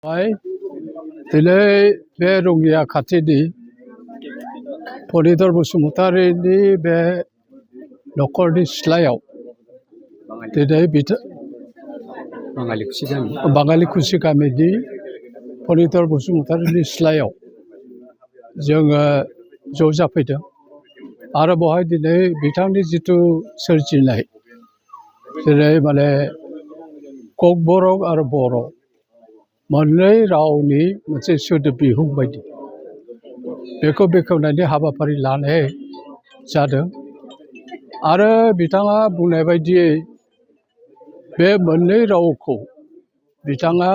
दिनै बे रङिया खाथिनि फरिधर बसुमतारीनि बे नखरनि सिथ्लायाव दिनै बाङालिकुसि गामिनि फरिधर बसुमतारीनि सिथ्लायाव जोङो ज' जाफैदों आरो बेवहाय दिनै बिथांनि जिथु सोरजिनाय जेरै ककबरक आरो बर' मोननै रावनि मोनसे सोदोब बिहुं बायदि बेखौ बेखेवनायनि हाबाफारि लानाय जादों आरो बिथाङा बुंनाय बायदियै बे मोननै रावखौ बिथाङा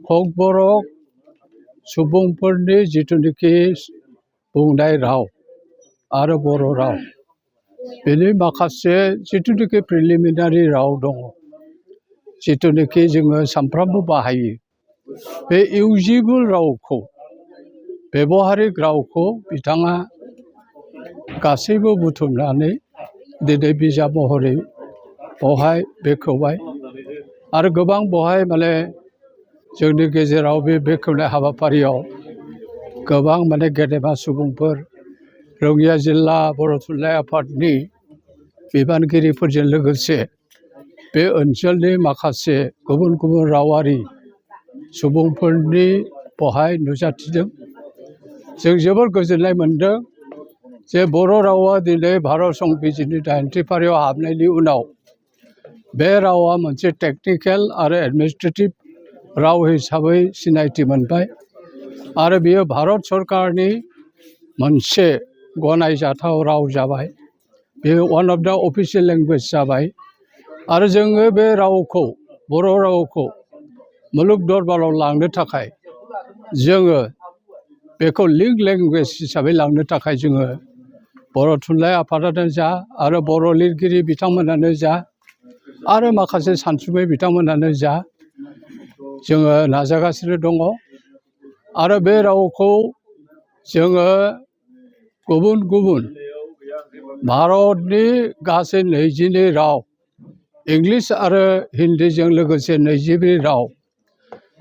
ककबरक सुबुंफोरनि जिथुनिखि बुंनाय राव आरो बर' राव बेनि माखासे जिथुनिखि प्रिलिमिनारि राव दङ जिथुनिखि जोङो सानफ्रामबो बाहायो बे इउजिबोल रावखौ बेबहारिक रावखौ बिथाङा गासैबो बुथुमनानै दिनै बिजाब महरै बेवहाय बेखेवबाय आरो गोबां बेवहाय जोंनि गेजेराव बे बेखेवनाय हाबाफारियाव गोबां गेदेमा सुबुंफोर रङिया जिल्ला बर' थुनलाइ आफादनि बिबानगिरिफोरजों लोगोसे बे ओनसोलनि माखासे गुबुन गुबुन रावारि सुबुंफोरनि बेवहाय नुजाथिदों जों जोबोर गोजोननाय मोनदों जे बर' रावा दिनै भारत संबिजिरनि 80 फारियाव हाबनायनि उनाव बे रावा मोनसे टेक्निकेल आरो एडमिनिस्ट्रेटिभ राव हिसाबै सिनायथि मोनबाय आरो बेयो भारत सरकारनि मोनसे गनायजाथाव राव जाबाय बेयो one of the official language जाबाय आरो जोङो बे रावखौ बर' रावखौ मुलुग दरबाराव लांनो थाखाय जोङो बेखौ लिंक लेंगुवेज हिसाबै लांनो थाखाय जोङो बर' थुनलाइ आफादानो जा आरो बर' लिरगिरि बिथांमोनानो जा आरो माखासे सानसुमै बिथांमोनानो जा जोङो नाजागासिनो दङ आरो बे रावखौ जोङो गुबुन गुबुन भारतनि गासै 22 राव इंलिस आरो हिन्दीजों लोगोसे 22 राव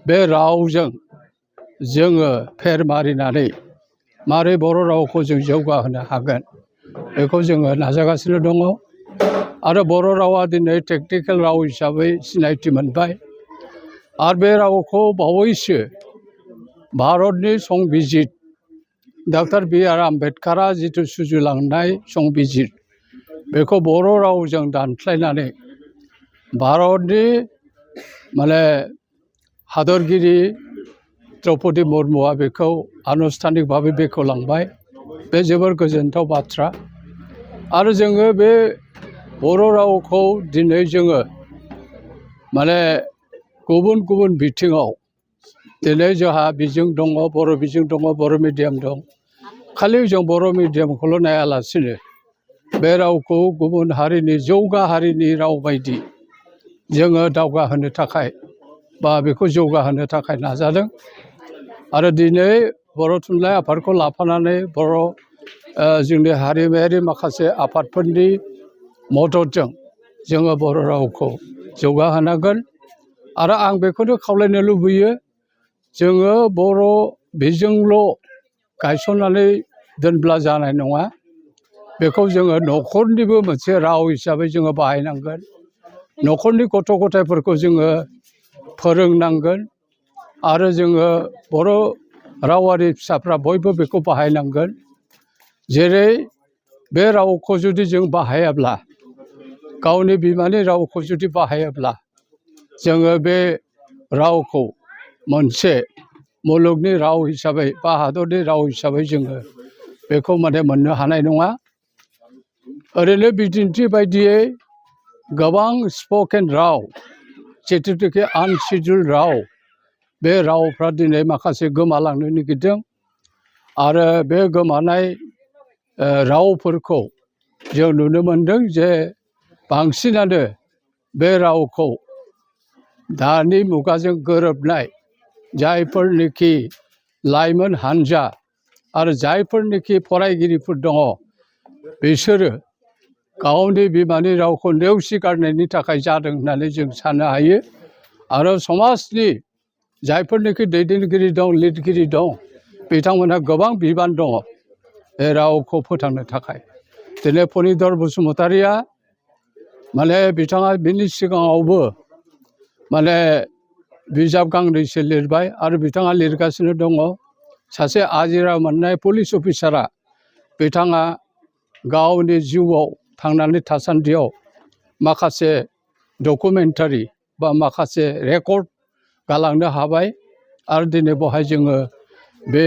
बे रावजों जोङो फेर मारिनानै मारै बर' रावखौ जों जौगाहोनो हागोन बेखौ जोङो नाजागासिनो दङ आरो बर' रावा दिनै टेक्निकेल राव हिसाबै सिनायथि मोनबाय आरो बे रावखौ बावैसो भारतनि संबिजिर डक्टर बि.आर. आम्बेडकारा जिथु सुजुलांनाय संबिजिर बेखौ बर' रावजों दानस्लायनानै भारतनि हादरगिरि द्रौपदी मुर्मुआ बेखौ आनुষ্ঠাनिक भाबै बेखेवलांबाय बे जोबोर गोजोनथाव बाथ्रा आरो जोङो बे बर' रावखौ दिनै जोङो गुबुन गुबुन बिथिङाव दिनै जोंहा बिजों दङ बर' बिजों दङ बर' मिडियाम दं खालि जों बर' मिडियामखौल' नायालासिनो बे रावखौ गुबुन हारिनि जौगा हारिनि राव बायदि जोङो दावगाहोनो थाखाय बा बेखौ जौगाहोनो थाखाय नाजादों आरो दिनै बर' थुनलाइ आफादखौ लाफानानै जोंनि हारिमायारि माखासे आफादफोरनि मददजों जोङो बर' रावखौ जौगाहोनांगोन आरो आं बेखौनो खावलायनो लुबैयो जोङो बर' बिजोंल' गायसननानै दोनब्ला जानाय नङा बेखौ जोङो न'खरनिबो मोनसे राव हिसाबै जोङो बाहायनांगोन न'खरनि गथ' गथायफोरखौ जोङो फोरोंनांगोन आरो जोङो बर' रावारि फिसाफ्रा बयबो बेखौ बाहायनांगोन जेरै बे रावखौ जुदि जों बाहायाब्ला गावनि बिमानि रावखौ जुदि बाहायाब्ला जोङो बे रावखौ मोनसे मुलुगनि राव हिसाबै बा हादरनि राव हिसाबै जोङो बेखौ मोननो हानाय नङा ओरैनो बिदिन्थि बायदियै गोबां स्पकेन राव जिथुनिखि आनसिडुल राव बे रावफ्रा दिनै माखासे गोमालांनो नागिरदों आरो बे गोमानाय रावफोरखौ जों नुनो मोनदों जे बांसिनानो बे रावखौ दानि मुगाजों गोरोबनाय जायफोरनिखि लाइमोन हान्जा आरो जायफोरनिखि फरायगिरिफोर दङ बिसोरो गावनि बिमानि रावखौ नेवसिगारनायनि थाखाय जादों होननानै जों साननो हायो आरो समाजनि जायफोरनिखि दैदेनगिरि दं लिरगिरि दं बिथांमोनहा गोबां बिबान दङ बे रावखौ फोथांनो थाखाय दिनै फणिधर बसुमतारिया माने बिथाङा बिनि सिगाङावबो माने बिजाब गांनैसो लिरबाय आरो बिथाङा लिरगासिनो दङ सासे आजिरा मोननाय पुलिस अफिसारा बिथाङा गावनि जिउआव थांनानै थासान्दियाव माखासे डकुमेन्टारि बा माखासे रेकर्ड गालांनो हाबाय आरो दिनै बेवहाय जोङो बे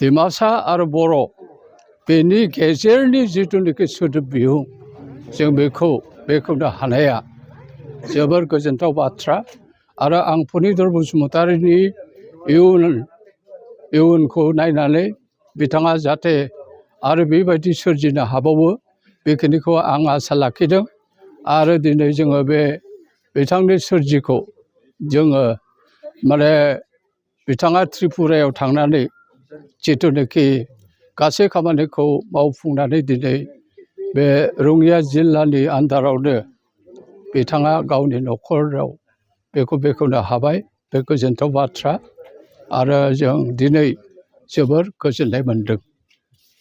डिमासा आरो बर' बेनि गेजेरनि जिथुनाखि सोदोब बिहुं जों बेखौ बेखेवनो हानाया जोबोर गोजोनथाव बाथ्रा आरो आं फणिधर बसुमतारिनि इयुनखौ नायनानै बिथाङा जाहाथे आरो बेबायदि सोरजिनो हाबावो बेखिनिखौ आं आसा लाखिदों आरो दिनै जोङो बे बिथांनि सोरजिखौ जोङो माने बिथाङा त्रिपुरायाव थांनानै जिथुनाखि गासै खामानिखौ मावफुंनानै दिनै बे रङिया जिल्लानि आन्दारावनो बिथाङा गावनि न'खराव बेखौ बेखेवनो हाबाय बे गोजोनथाव बाथ्रा आरो जों दिनै जोबोर गोजोननाय मोनदों।